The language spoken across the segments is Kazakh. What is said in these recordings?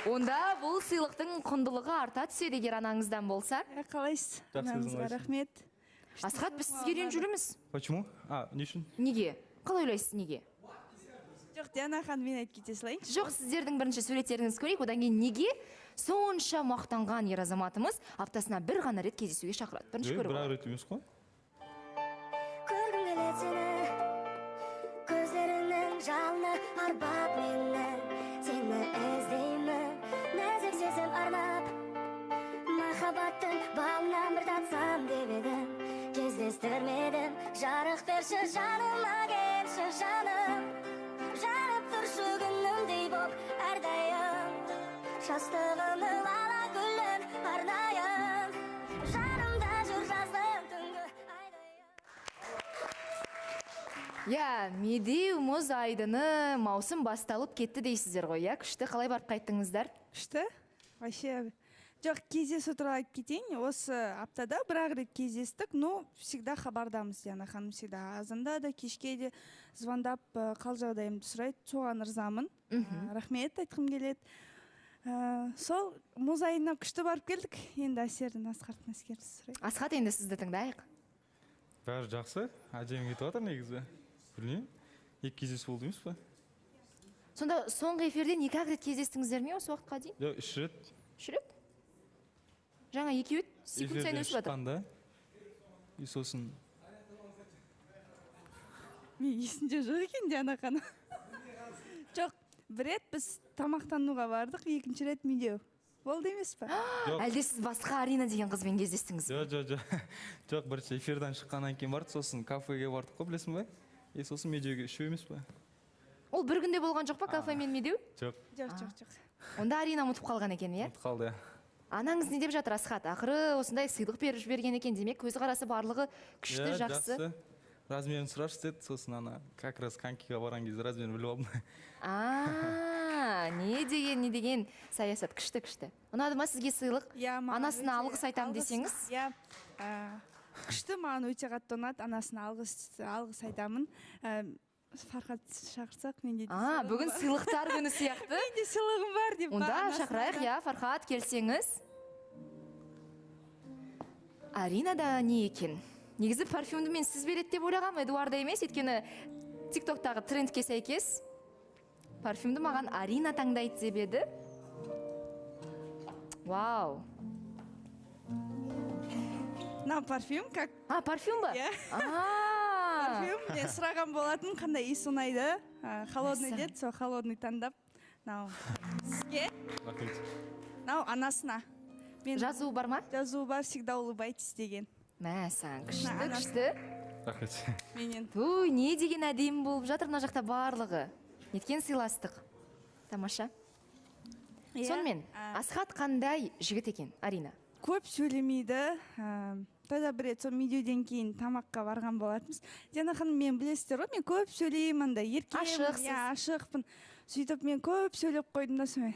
Онда бұл сыйлықтың құндылығы арта түседі, егер анаңыздан болса. Иә, қалайсыз? Жақсы, Анаңызға өзің? рахмет. Асхат, біз сізге ренжуліміз. Почему? А, не үшін? Неге? Қалай ойлайсыз, неге? Жоқ, Диана ханым, мен айтып кете салайыншы. Жоқ, сіздердің бірінші суреттеріңізді көрейік, одан кейін неге сонша мақтанған ер азаматымыз аптасына бір ғана рет кездесуге шақырады? Бірінші Е, көріп бір ақ алайық. рет емес қой. Көргім келеді сені, көздеріңнің жалыны арбап мені. Сені іздеймін, нәзік сезім арнап. Махаббаттың балынан бір татсам деп едім, кездестірмедім. Жарық берші жаныма, келші, жаным. Жанып тұршы күнімдей боп әрдайым. Жастығымның лала гүлін арнайын. Жанымда жүр жаздың түнгі айдайын. Иә, Медеу мұз айдыны, маусым басталып кетті дейсіздер ғой, иә? Күшті. Қалай барып қайттыңыздар? Күшті вообще. Жоқ, кездесу туралы айтып кетейін. Осы аптада бір ақ рет кездестік, но всегда хабардамыз. Диана ханым всегда азанда да, кешке де звондап, қал жағдайымды сұрайды. Соған ырзамын. Рахмет айтқым келеді. Сол мұз айдынына күшті барып келдік. Енді әсерін Асқардың әскері сұрайды. Асхат, енді сізді тыңдайық. Бәрі жақсы, әдемі кетіп жатыр негізі. Білмеймін, екі кездесу болды емес па? Сонда соңғы эфирден екі ақ рет кездестіңіздер ме осы уақытқа дейін? Жоқ, үш рет. Үш рет. Жаңа екеуі секунд сайын Эфирден өсіп жатыр. шыққанда и сосын Мен есімде жоқ екен, Диана ханым. Жоқ, бір рет біз тамақтануға бардық, екінші рет Медеу болды емес па? Жоқ. Әлде сіз басқа Арина деген қызбен кездестіңіз бе? Жоқ, бірінші эфирден шыққаннан кейін бардық, сосын кафеге бардық қой, білесің ба? И сосын Медеуге. Үшеу емес па? Ол бір күнде болған жоқ па, кафе мен Медеу? Жоқ. Жоқ. Онда Арина ұмытып қалған екен, иә? Ұмытып қалды, иә. Анаңыз не деп жатыр, Асхат? Ақыры осындай сыйлық беріп жіберген екен, демек, көзқарасы барлығы күшті. Иә, жақсы. Размерін сұрашы деді, сосын ана как раз конькиға барған кезде размерін біліп алдым. А, не деген саясат! Күшті, күшті. Ұнады ма сізге сыйлық? Иә, маған Анасына өте алғыс айтамын десеңіз. Иә, күшті, маған өте қатты ұнады. Анасына алғыс айтамын. Фархат шақырсақ, менде де А, сыйлығым бүгін бар. сыйлықтар күні сияқты. Менде сыйлығым бар деп. Онда Анасына шақырайық. Да. Иә, Фархат, келсеңіз. Аринада не екен? Негізі парфюмді мен сіз береді деп ойлағанмын, Эдуарда емес, өйткені Тиктоктағы трендке сәйкес парфюмді маған Арина таңдайды деп еді. Вау! Мына парфюм как А, парфюм ба? Иә. А. Парфюм. Мен сұраған болатын, қандай иіс ұнайды. Холодный Мәссаған. деді, сол холодный таңдап. Мынау сізге. Рахмет. Мынау анасына. Мен Жазуы бар ма? Жазуы бар, «Всегда улыбайтесь» деген. Мәссаған, күшті! Мына анасы. Күшті. Рахмет. Менен. Ой, не деген әдемі болып жатыр мына жақта барлығы! Неткен сыйластық, тамаша! Иә. Сонымен, Асхат қандай жігіт екен, Арина? Көп сөйлемейді. Тогда бір рет сол Медеуден кейін тамаққа барған болатынбыз. Диана ханым, мен білесіздер ғой, мен көп сөйлеймін, андай еркемін. Ашықсыз. Иә, ашықпын. Сөйтіп мен көп сөйлеп қойдым да, сонымен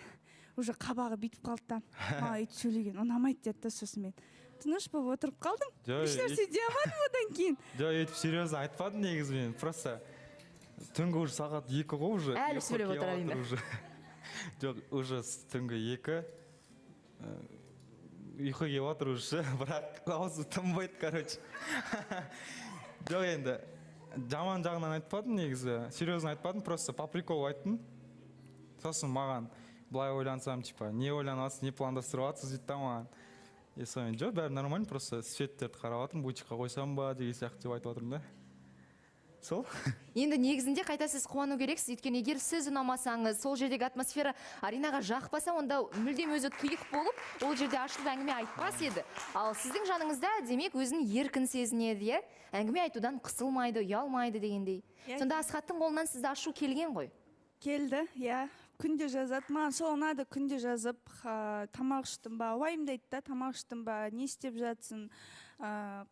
уже қабағы бүйтіп қалды да, «Маған өйтіп сөйлеген ұнамайды» деді да. Сосын мен тыныш болып отырып қалдым. Жоқ, Ешнәрсе дей алмадым одан кейін. Жоқ, өйтіп серьезно айтпадым негізі. Мен просто түнгі уже сағат 2 ғой уже. Әлі Ұйқы сөйлеп келіп отыр жатыр Арина. уже. Жоқ, уже түнгі 2, ұйқы келіп жатыр уже, бірақ аузы тынбайды, короче. Жоқ, енді жаман жағынан айтпадым негізі, серьезно айтпадым, просто по приколу айттым. Сосын маған былай ойлансам, типа, не ойланып жатсыз, не пландастырып жатсыз дейді да маған. И сонымен, жоқ, бәрі нормально, просто светтерді қарап жатырмын, бутикқа қойсам ба деген сияқты деп айтып жатырмын да, сол. Енді негізінде қайта сіз қуану керексіз, өйткені егер сіз ұнамасаңыз, сол жердегі атмосфера Аринаға жақпаса, онда мүлдем өзі тұйық болып, ол жерде ашылып әңгіме айтпас еді. Ал сіздің жаныңызда, демек, өзін еркін сезінеді, иә, әңгіме айтудан қысылмайды, ұялмайды дегендей. Иә. Сонда Асхаттың қолынан сізді ашу келген ғой. Келді, иә. Күнде жазады, маған сол ұнады. Күнде жазып, тамақ іштің ба, уайымдайды да, тамақ іштің ба, не істеп жатсың,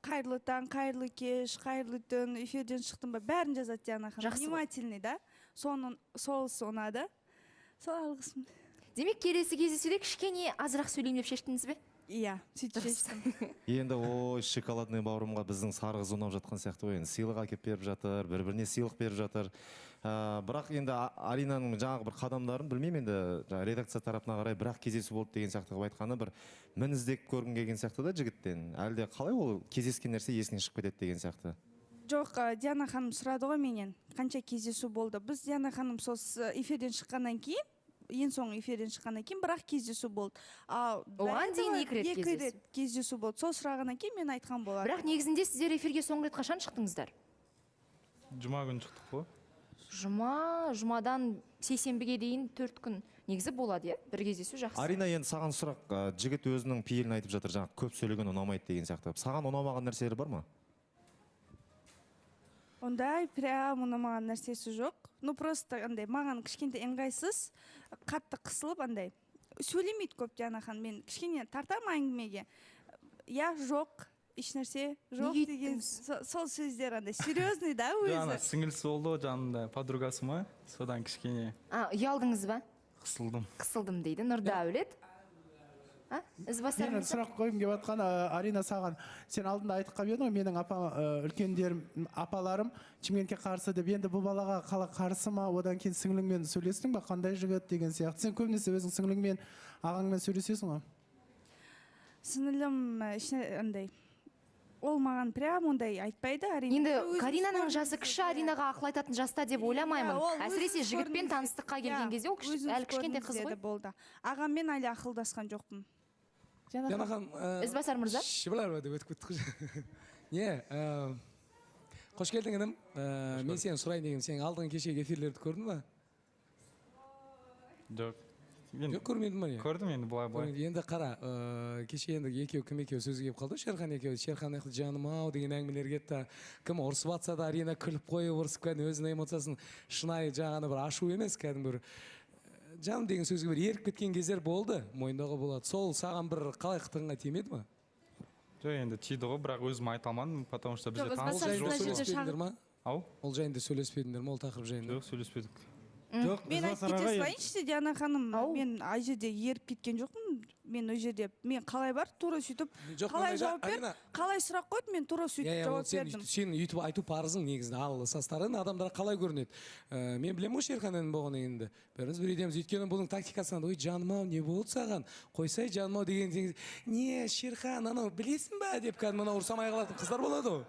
қайырлы таң, қайырлы кеш, қайырлы түн, эфирден шықтың ба, бәрін жазады, Диана ханым. Жақсы ғой. Внимательный да, соның солысы ұнады, сол алғысым. Демек, келесі кездесуде кішкене азырақ сөйлеймін деп шештіңіз бе? Иә, сөйтіп шештім. Енді, ой, шоколадный бауырымға біздің сары қыз ұнап жатқан сияқты ғой. Енді сыйлық әкеліп беріп жатыр, бір біріне сыйлық беріп жатыр. Бірақ енді Аринаның жаңағы бір қадамдарын білмеймін енді, жаңа редакция тарапына қарай бірақ кездесу болды деген сияқты қылып айтқаны бір мін іздеп көргім келген сияқты да жігіттен. Әлде қалай ол кездескен нәрсе есінен шығып кетеді деген сияқты? Жоқ, Диана ханым сұрады ғой менен, қанша кездесу болды. Біз, Диана ханым, сол эфирден шыққаннан кейін, ең соңғы эфирден шыққаннан кейін бірақ кездесу болды. Ал до Оған дейін этого екі рет екі кездесу. рет кездесу болды. Сол сұрағаннан кейін мен айтқан болатынмын. Бірақ негізінде сіздер эфирге соңғы рет қашан шықтыңыздар? Жұма күні шықтық қой. Жұмадан сейсенбіге дейін 4 күн негізі болады, иә, бір кездесу жақсы. Арина, енді саған сұрақ. Жігіт өзінің пейілін айтып жатыр, жаңағы көп сөйлеген ұнамайды деген сияқты. Саған ұнамаған нәрселер бар ма? Ондай прям ұнамаған нәрсесі жоқ. Ну, просто андай маған кішкентай ыңғайсыз, қатты қысылып андай сөйлемейді көп Диана ханым. Мен кішкене тартамын әңгімеге. Иә, жоқ, ешнәрсе жоқ Неге деген өйттіңіз? Сол сөздер андай серьезный да Жоқ, ана өзі. сіңілісі болды ғой жанында, подругасы ма, содан кішкене А, ұялдыңыз ба? Қысылдым. Қысылдым дейді Нұрдәулет. А, Ізбасар Мен мырза? сұрақ қойғым келіп жатқан, Арина, саған. Сен алдында айтып қалып едің ғой, менің апа, үлкендерім, апаларым Шымкентке қарсы деп. Енді бұл балаға қалай, қарсы ма? Одан кейін сіңліңмен сөйлестің ба, қандай жігіт деген сияқты? Сен көбінесе өзің сіңліңмен, ағаңмен сөйлесесің ғой. Сіңілім андай ол маған прям ондай айтпайды, әрине. Енді Өзіңіз Каринаның көрдіңіз жасы кіші, иә. Аринаға ақыл айтатын жаста деп ойламаймын. Иә, ол Әсіресе өзіңіз жігітпен көрдіңіз. таныстыққа келген Иә, кезде ол өзіңіз әлі кішкентай көрдіңіз қыз ғой. деді, болды. Ағаммен әлі ақылдасқан жоқпын. Диана ханым, Ізбасар мырза. Шибалар деп өтіп кеттік қой. Не, қош келдің, інім. Мен сені сұрайын дегенмін, сен алдыңғы кешегі эфирлерді көрдің ба? Жоқ енді. Жоқ, көрмедің ба, не? Көрдім енді, былай былай. Енді қара, кеше енді екеуі, кім екеуі сөзге келіп қалды ғой, Шерхан екеуі. Шерхан аяқты жаным ау деген әңгімелер кетті. Кім ұрысып жатса да, Арина күліп қойып ұрысып, кәдімгі өзінің эмоциясын шынайы, жаңағы бір ашу емес, кәдімгі бір жаным деген сөзге бір еріп кеткен кездер болды, мойындауға болады. Сол саған бір қалай, қытығыңа тимеді ма? Жоқ, енді тиді ғой, бірақ өзім айта алмадым, потому что бізде Жоқ, Ол таныстық Ізбасар, жайында жоқ мына жерде қой. сөйлеспедіңдер ма? Ау? Ол жайында сөйлеспедіңдер ма, ол тақырып жайында? Жоқ, сөйлеспедік. Жоқ, Мен айтып Ізбасар кете аға, салайыншы, Диана ханым. Ау. Мен ай жерде еріп кеткен жоқпын. Мен ол жерде, мен қалай бар, тура сөйтіп Жоқ, қалай мынандай да, жауап берді, Арина. қалай сұрақ қойды, мен тура сөйтіп Иә, ол жауап сен, бердім. сен өйтіп айту парызың негізінде, ал со стороны адамдар қалай көрінеді? Мен білемін ғой, Шерхан інім болғаннан кейін енді бәріміз бір үйдеміз. Өйткені бұның тактикасынан: «Ой, жаным ау, не болды саған, қойсай, жаным ау», – деген. «Не, Шерхан, анау білесің ба?» – деп кәдімгі мынау ұрыса алмай қалатын қыздар болады ғой.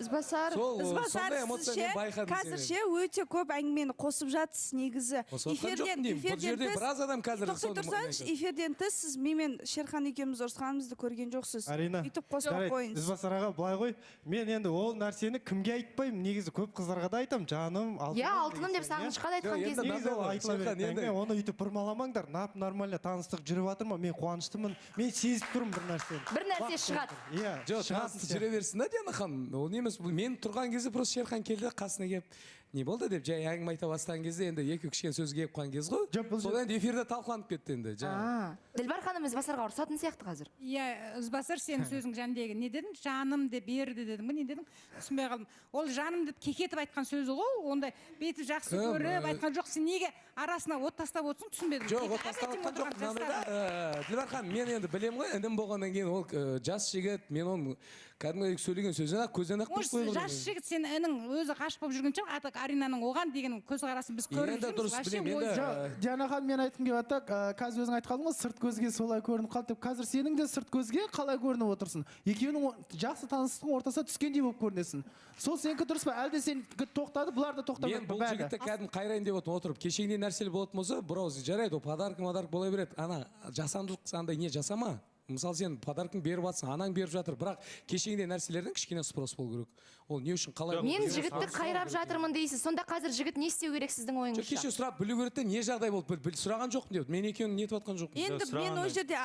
Ізбасар, Сол, Ізбасар, сондай сіз эмоция ше, мен байқадым қазір сенен. ше өте көп әңгімені қосып жатсыз негізі. Қосып жатқан жоқпын деймін. Бұл жерде біраз адам қазір Тоқтай соны тұрсаңызшы, айтады. эфирден тыс сіз менімен Шерхан екеуміз ұрысқанымызды көрген жоқсыз. Арина, Өйтіп қоспай жарайды, қойыңыз. Ізбасар аға, былай ғой, мен енді ол нәрсені кімге айтпаймын? Негізі көп қыздарға да айтамын, жаным, алтыным Иә, алтыным деп деген сияқты, Сағынышқа да айтқан Жоқ, енді кезінде. Негізі ол айтыла Шерхан, беретін енді- әңгіме. Оны өйтіп бұрмаламаңдар. Нап нормально таныстық жүріп жатыр ма, мен қуаныштымын, мен сезіп тұрмын бір нәрсені. Бір нәрсе шығады. Иә, Жоқ, шығатын таныстық сияқты. жүре берсін да, Диана ханым. Ол не емес, бұл мен тұрған кезде просто Шерхан келді, қасына келіп, не болды деп жай әңгіме айта бастаған кезде, енді екеуі кішкене сөзге келіп қалған кез ғой. Жоқ, бұл Сол енді эфирде талқыланып кетті енді жаңағы. А, Дилбар ханым Ізбасарға ұрсатын сияқты қазір. Иә, Ізбасар, сенің сөзің жәндегі не дедің, жаным деп берді дедің бе, не дедің, түсінбей қалдым. Ол жаным деп кекетіп айтқан сөзі ғой, ондай беті жақсы Кім, көріп айтқан жоқ. Сен неге арасына от тастап отырсың, түсінбедім. Жоқ, от тастап Әбден жатқан жоқ отырған мынандай да. жастар. Дилбар ханым, мен енді білемін ғой, інім болғаннан кейін ол жас жігіт, мен оның кәдімгі сөйлеген сөзінен ақ, көзінен ақ біліп Может, қойған. жас жігіт, сен інің өзі ғашық болып жүрген шығар, а так Аринаның оған деген көзқарасын біз көріп Енді жүрміз. дұрыс Вообще білемін, ой енді, жоқ. Жоқ, Диана ханым, мен айтқым келіп жатыр, қазір өзің айтып қалдың ғой, сырт көзге солай көрініп қалды деп. Қазір сенің де сырт көзге қалай көрініп отырсың? Екеуінің жақсы таныстықтың ортасына түскендей болып көрінесің. Сол сенікі дұрыс па, әлде сенікі тоқтады, бұлар да тоқтап Мен кетті бұл бәрі? жігітті кәдімгі қайрайын деп отырмын отырып. Кешегідей нәрселер болатын болса, бір ауыз жарайды, ол подарка мадарка бола береді. Ана жасандылық андай не жасама. Мысалы, сен подарканы беріп жатсың, анаң беріп жатыр, бірақ кешегідей нәрселерден кішкене спрос болу керек. Ол не үшін, қалай Жоқ, болды Мен деген жігітті сұрақ қайрап керек. жатырмын дейсіз. Сонда қазір жігіт не істеу керек сіздің Жоқ, ойыңызша? кеше сұрап білу керек те, не жағдай болды, сұраған жоқпын деп. Мен екеуін нетіп жатқан жоқпын. Енді мен ол Сұрағанда- жерде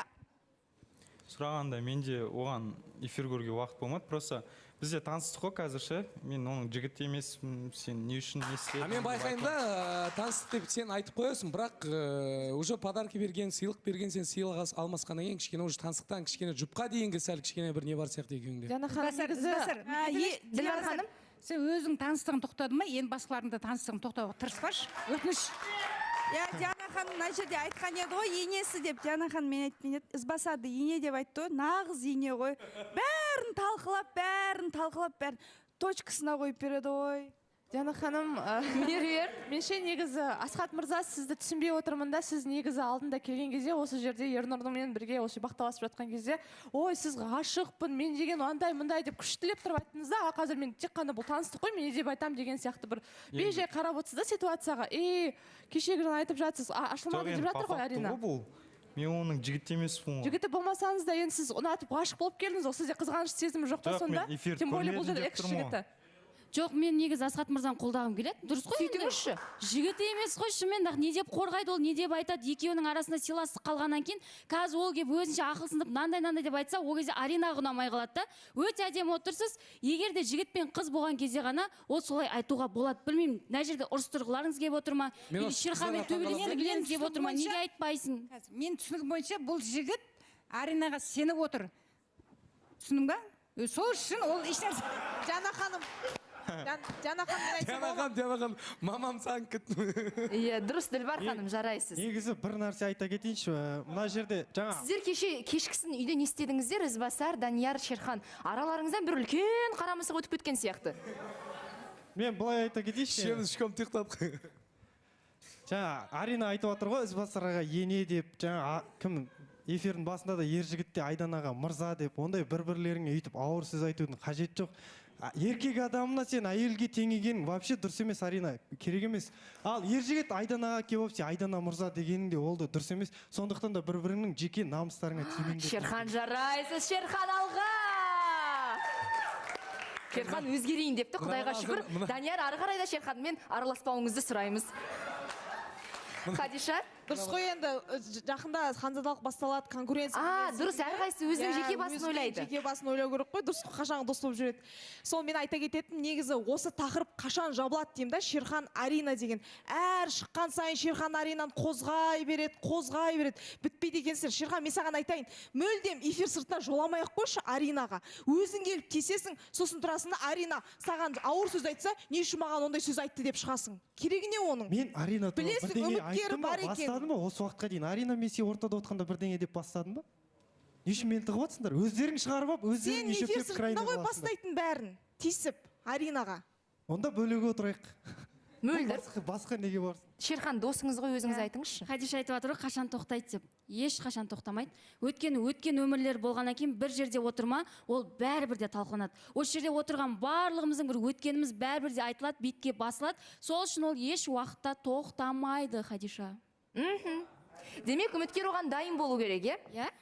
Сұрағанда менде оған эфир көруге уақыт болмады. Просто бізде таныстық қой қазір ше, мен оның жігіті емеспін, сен не үшін, не істедің А мен деп байқаймын айтамын. да, таныстық деп сен айтып қоясың, бірақ уже подарка берген, сыйлық берген, сен сыйлық алмасқаннан кейін кішкене уже таныстықтан кішкене жұпқа дейінгі сәл кішкене бір не бар сияқты екеуіңде. Диана ханым, Ізбасар, негізі Ізбасар, А, Дилбар ханым. Сен өзің таныстығың тоқтады ма, енді басқалардың да таныстығын тоқтауға тырыспашы, өтініш. Иә, Диана ханым мына жерде айтқан еді ғой, енесі деп. Диана ханым, мен айтқан еді, Ізбасарды ене деп айтты ғой, нағыз ене ғой. Бәрін талқылап, бәрін талқылап, бәрін точкасына қойып береді ғой. Диана ханым, Меруерт. Менше негізі Асхат мырза, сізді түсінбей отырмын да. Сіз негізі алдында келген кезде, осы жерде Ернұрмен бірге осы бақталасып жатқан кезде, ой, сіз ғашықпын мен деген, андай мындай деп күштілеп тұрып айттыңыз да. А қазір мен тек қана бұл таныстық қой, мен не деп айтамын деген сияқты бір бейжай қарап отырсыз да ситуацияға. И кешегі жаңа айтып жатсыз, ашылмады Жоқ, деп енді жатыр по ғой факту Арина. ғой бұл. Мен оның жігіті емеспін ғой. Жігіті болмасаңыз да, енді сіз ұнатып, ғашық болып келдіңіз ғой. Сізде қызғаныш сезімі жоқ па Жоқ, сонда? мен эфирді Тем более бұл көрмедім жерде деп экс тұрмын ғой. жігіті. Жоқ, мен негізі Асхат мырзаны қолдағым келеді. Дұрыс қой енді. Сөйтіңізші. Жігіті емес қой, шынымен ақ не деп қорғайды ол, не деп айтады? Екеуінің арасында сыйластық қалғаннан кейін қазір ол келіп өзінше ақылсынып мынандай мынандай деп айтса, ол кезде Аринаға ұнамай қалады да. Өте әдемі отырсыз. Егер де жігіт пен қыз болған кезде ғана ол солай айтуға болады. Білмеймін, мына жерде ұрыстырғыларыңыз келіп отыр ма? Мен Или осы Шерханмен қыздарға төбелестіргілеріңіз келіп отыр ма? Менің Неге айтпайсың? Менің түсінігім бойынша, бұл жігіт Аринаға сеніп отыр, түсіндің ба? Сол үшін ол ешнәрсе Диана ханым, Диана ханым, мен айтсам Диана болады ма? ханым, Диана ханым, мамам саған кетті. Иә, дұрыс, Ділбар ханым, жарайсыз. Негізі бір нәрсе айта кетейінші, мына жерде жаңа Сіздер кеше кешкісін үйде не істедіңіздер, Ізбасар, Данияр, Шерхан? Араларыңыздан бір үлкен қара мысық өтіп кеткен сияқты. Мен былай айта кетейінші. Үшеуміз үш комната ұйықтадық. Жаңа Арина айтып жатыр ғой Ізбасарға ене деп, жаңа кім, эфирдің басында да ер жігіт те Айданаға мырза деп. Ондай бір бірлеріңе өйтіп ауыр сөз айтудың қажеті жоқ. Еркек адамына сен әйелге теңегенің вообще дұрыс емес, Арина, керек емес. Ал ер жігіт Айданаға келіп алып, сен Айдана мырза дегенің де, ол да дұрыс емес. Сондықтан да бір біріңнің жеке намыстарыңа тимеңдер. Шерхан, жарайсыз, Шерхан, алға! Шерхан өзгерейін депті, құдайға шүкір. Данияр, ары қарай да Шерханмен араласпауыңызды сұраймыз. Хадиша? Дұрыс қой енді, жақында ханзадалық басталады, конкуренция. А, дұрыс, әрқайсысы өзінің Иә, жеке басын өзінің ойлайды. Жеке басын ойлау керек қой, дұрыс қой, қашан дос болып жүреді. Сол мен айта кететінім, негізі осы тақырып қашан жабылады деймін да, Шерхан Арина деген. Әр шыққан сайын Шерхан Аринаны қозғай береді, қозғай береді. Бітпейді екенсіңдер. Шерхан, мен саған айтайын, мүлдем эфир сыртына жоламай ақ қойшы Аринаға. Өзің келіп тиісесің, сосын тұрасың да, Арина саған ауыр сөз айтса, не үшін маған ондай сөз айтты деп шығасың. Керегі не оның? Мен Арина туралы Білесің, бірдеңе үміткері айттым ба, бар екен. бастадым ба осы уақытқа дейін? Арина мен сен ортада отқанда бірдеңе деп бастадым ба? Не үшін мені тығып жатсыңдар? Өздерің шығарып алып, өздерің Сен эфир есептеп сыртында крайний ғой қыласыңдар. бастайтын бәрін, тиісіп Аринаға. Онда бөлек отырайық. Мөлдір. Басқа неге барсың? Шерхан досыңыз ғой, өзіңіз айтыңызшы. Хадиша айтып жатыр ғой, қашан тоқтайды деп. Ешқашан тоқтамайды. Өйткені өткен өмірлер болғаннан кейін бір жерде отырма, ол бәрібір де талқыланады. Осы жерде отырған барлығымыздың бір өткеніміз бәрібір де айтылады, бетке басылады. Сол үшін ол еш уақытта тоқтамайды, Хадиша. Демек, үміткер оған дайын болу керек, иә? Иә.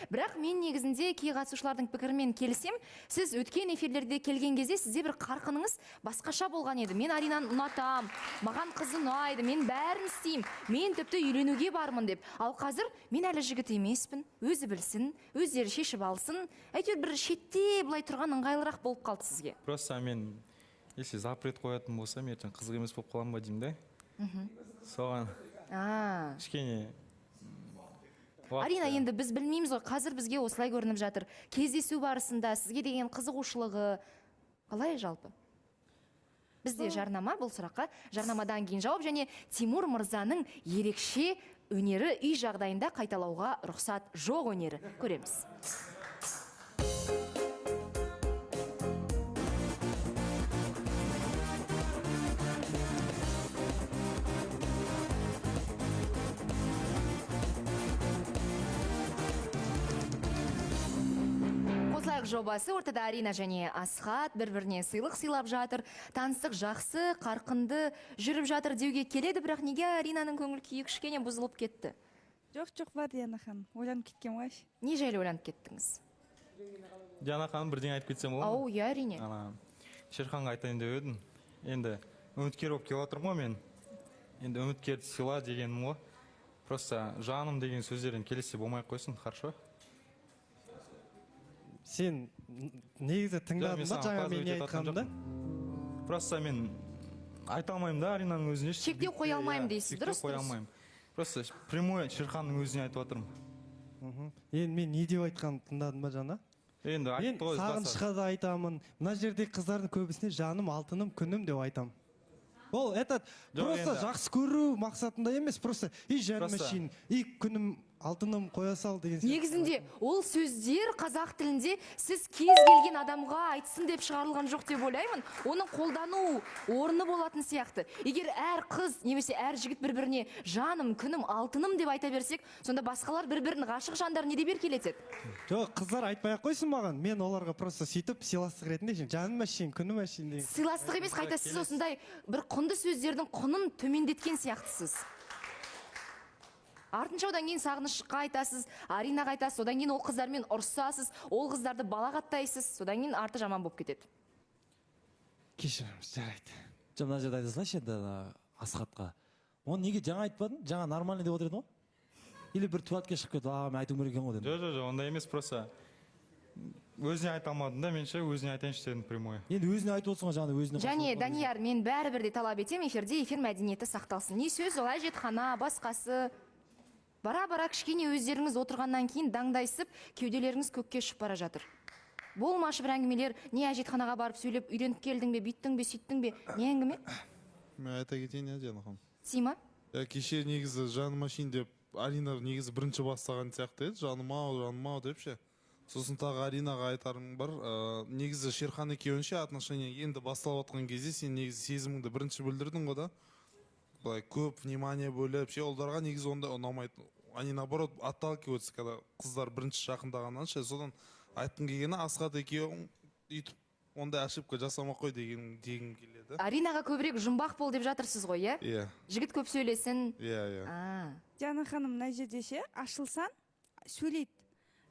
Бірақ мен негізінде кей қатысушылардың пікірімен келісем. Сіз өткен эфирлерде келген кезде сізде бір қарқыныңыз басқаша болған еді. Мен Аринаны ұнатам, маған қыз ұнайды, мен бәрін істеймін, мен тіпті үйленуге бармын деп. Ал қазір мен әлі жігіт емеспін, өзі білсін, өздері шешіп алсын. Әйтеуір бір шетте былай тұрған ыңғайлырақ болып қалды сізге. Просто мен, если запрет қоятын болсам, ертең қызық емес болып қаламын ба деймін да. Соған кішкене уақыт. Арина, енді біз білмейміз ғой, қазір бізге осылай көрініп жатыр. Кездесу барысында сізге деген қызығушылығы қалай жалпы? Бізде жарнама, бұл сұраққа жарнамадан кейін жауап және Тимур мырзаның ерекше өнері, үй жағдайында қайталауға рұқсат жоқ өнері. Көреміз. Қосылайық жобасы, ортада Арина және Асхат бір-біріне сыйлық сыйлап жатыр. Таныстық жақсы, қарқынды жүріп жатыр деуге келеді, бірақ неге Аринаның көңіл күйі кішкене бұзылып кетті? Жоқ, жоқ, бар, Диана ханым. Ойланып кеткен ғой. Не жайлы ойланып кеттіңіз? Диана ханым, бірдеңе айтып кетсем болады ма? Ау, иә, әрине. Ана Шерханға айтайын деп едім. Енді үміткер болып келіп жатырмын ғой мен. Енді үміткерді сыйла дегенім ғой. Просто жаным деген сөздерден келесі болмай ақ қойсын, хорошо? Сен негізі тыңдадың ба жаңа мен не айтқанымды? Просто мен айта алмаймын да Аринаның өзіне. Шектеу қоя алмаймын Иә, дейсіз, шектеу дұрыс, қоя дұрыс. алмаймын. Просто прямой Шерханның өзіне айтып жатырмын. Енді мен не деп айтқанымды тыңдадың ба жаңа? Енді Мен айтты ғой, Ізбасар. сағынышқа да айтамын. Мына жерде қыздардың көбісіне жаным, алтыным, күнім деп айтамын. Ол этот Жоқ, просто енді- жақсы көру мақсатында емес, просто и жаным Просто- әшейін, и күнім, алтыным, қоя сал деген сияқты. Негізінде ол сөздер қазақ тілінде сіз кез келген адамға айтсын деп шығарылған жоқ деп ойлаймын. Оның қолдану орны болатын сияқты. Егер әр қыз немесе әр жігіт бір біріне жаным, күнім, алтыным деп айта берсек, сонда басқалар бір бірін, ғашық жандар не деп еркелетеді? Жоқ, қыздар айтпай ақ қойсын маған. Мен оларға просто сөйтіп сыйластық ретінде жаным әшейін, күнім әшейін деген. Сыйластық емес, қайта сіз осындай бір құнды сөздердің құнын төмендеткен сияқтысыз. Артынша одан кейін Сағынышқа айтасыз, Аринаға айтасыз, одан кейін ол қыздармен ұрысасыз, ол қыздарды балағаттайсыз, содан кейін арты жаман болып кетеді. Кешіріңіз, жарайды. Жоқ, мына жерде айта салайыншы енді ана Асхатқа. Оны неге жаңа айтпадың? Жаңа нормальный деп отыр едің ғой. Или бір туалетке шығып кетіп, а, мен айтуым керек екен ғой дедім. Жоқ, жоқ, жоқ, ондай емес, просто өзіне айта алмадым да, мен ше, өзіне айтайыншы дедім прямой. Енді өзіне айтып отырсың ғой жаңа, өзіне. Және Данияр, мен бәрібір де талап етемін, эфирде эфир мәдениеті сақталсын. Не сөз ол, әжетхана, басқасы. Бара бара кішкене өздеріңіз отырғаннан кейін даңдайсып, кеуделеріңіз көкке ұшып бара жатыр. Болмашы бір әңгімелер, не әжетханаға барып сөйлеп, үйреніп келдің бе, бүйттің бе, сөйттің бе, не әңгіме? Мен айта кетейін, иә, Диана ханым. Сима? Иә, кеше негізі жаным әшейін деп Арина негізі бірінші бастаған сияқты еді, жаным ау, жаным ау деп ше. Сосын тағы Аринаға айтарым бар, негізі Шерхан екеуің ше отношения енді басталып жатқан кезде сен негізі сезіміңді бірінші білдірдің ғой да. Былай көп внимание бөліп ше, ұлдарға негізі ондай ұнамайды. Они наоборот отталкиваются, когда қыздар бірінші жақындағаннан ше. Содан айтқым келгені, Асхат екеуің өйтіп ондай ошибка жасамай қой деген дегім келеді. Аринаға көбірек жұмбақ бол деп жатырсыз ғой, иә? Иә. Жігіт көп сөйлесін. Иә, иә. Диана ханым, мына жерде ше, ашылсаң сөйлейді.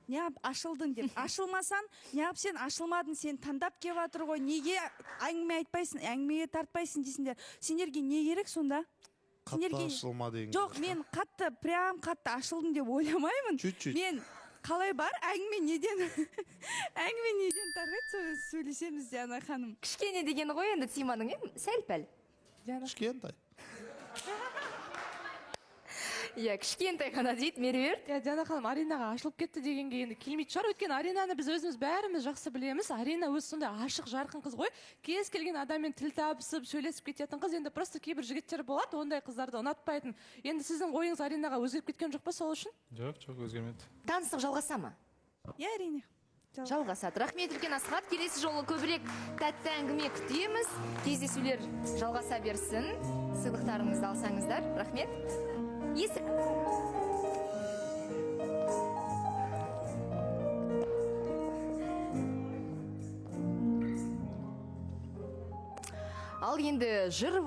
Неғып ашылдың деп. Ашылмасаң, неғып сен ашылмадың, сен таңдап келіп жатыр ғой, неге әңгіме айтпайсың, әңгімеге тартпайсың дейсіңдер. Сендерге не керек сонда? Қатты Сендерге- ашылма деген. Жоқ, мен қатты, прям қатты ашылдым деп ойламаймын. Чуть-чуть. Мен қалай бар, әңгіме неден әңгіме неден тарайды, сол сөйлесеміз, Диана ханым. Кішкене деген ғой енді Тиманың, иә? Сәл-пәл. Кішкентай. Иә, кішкентай ғана дейді Меруерт. Иә, Диана ханым, Аринаға ашылып кетті дегенге енді келмейтін шығар. Өйткені Аринаны біз өзіміз бәріміз жақсы білеміз. Арина өзі сондай ашық, жарқын қыз ғой. Кез келген адаммен тіл табысып, сөйлесіп кететін қыз. Енді просто кейбір жігіттер болады, ондай қыздарды ұнатпайтын. Енді сіздің ойыңыз Аринаға өзгеріп кеткен жоқ па сол үшін? Жоқ, жоқ, өзгермеді. Таныстық жалғаса ма? Иә, әрине. Жалғасады. Рахмет үлкен, Асхат. Келесі жолы көбірек тәтті әңгіме күтеміз. Кездесулер жалғаса берсін. Сыйлықтарыңызды алсаңыздар. Рахмет. Есік. Ал енді жыр